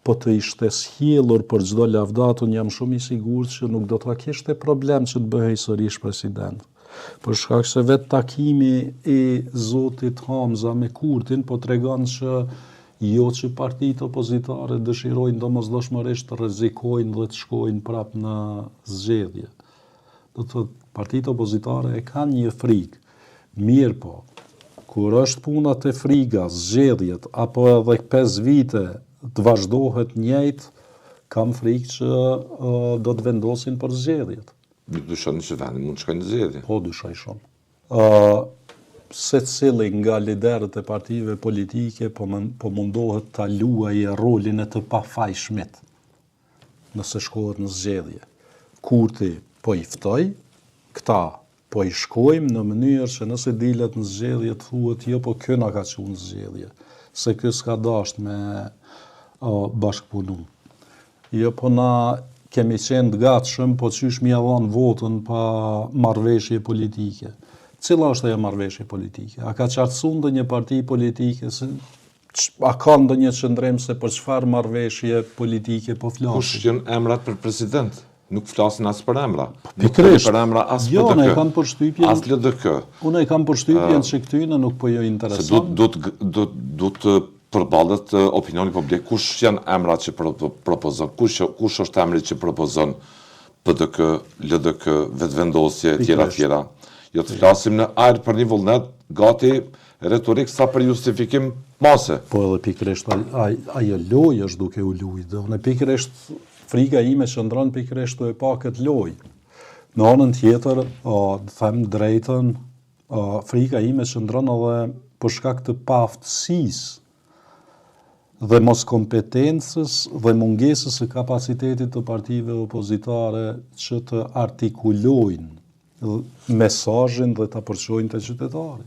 Po të ishte sjellur për çdo lavdatë, unë jam shumë i sigurt që nuk do ta kishte problem që të bëhej sërish president. Për shkak se vetë takimi i zotit Hamza me Kurtin po tregon që jo që partitë opozitare dëshirojnë domosdoshmërisht të rrezikojnë dhe të shkojnë prapë në zgjedhje. Do të thotë, partitë opozitare e kanë një frikë. Mirëpo, kur është puna te frika, zgjedhjet, apo edhe 5 vite të vazhdohet njëjtë, kam frikë që do të vendosin për zgjedhjet. Ju dyshoni që vendi mund të shkojë në zgjedhje? Po, dyshoj shumë. Ë secili nga liderët e partive politike po, po mundohet ta luajë rolin e të pafajshmit nëse shkohet në zgjedhje. Kurti po i ftoi, këta po i shkojmë në mënyrë që nëse dilet në zgjedhje të thuhet jo po ky na ka çu në zgjedhje, se ky s'ka dasht me bashkëpunu. Jo po na kemi qenë të gatshëm, po qysh me ia dhanë votën pa marrëveshje politike. Cila është ajo marrëveshje politike? A ka qartësu ndonjë parti politike se a ka ndonjë qëndrim se për çfarë marrëveshje politike po flasim? Kush janë emrat për president? Nuk flasin as për emra. Po, nuk flasin për emra as jo, PDK. Jo, unë kam përshtypjen. As LDK. Unë e kam përshtypjen që këtyne nuk po ju intereson. Se do do do do të përballet opinioni publik kush janë emrat që propozon, kush kush është emri që propozon PDK, LDK, Vetëvendosje etj etj. Jo të flasim në ajër për një vullnet gati retorik sa për justifikim mase. Po edhe pikërisht ajo lojë është duke u lujt dhe unë pikërisht frika ime qëndron pikërisht tu e pa këtë lojë. Në anën tjetër, o, të them drejtën, o, frika ime qëndron edhe për shkak të paaftësisë dhe moskompetencës dhe mungesës së kapacitetit të partive opozitare që të artikulojnë mesazhin dhe ta përçojnë te qytetari.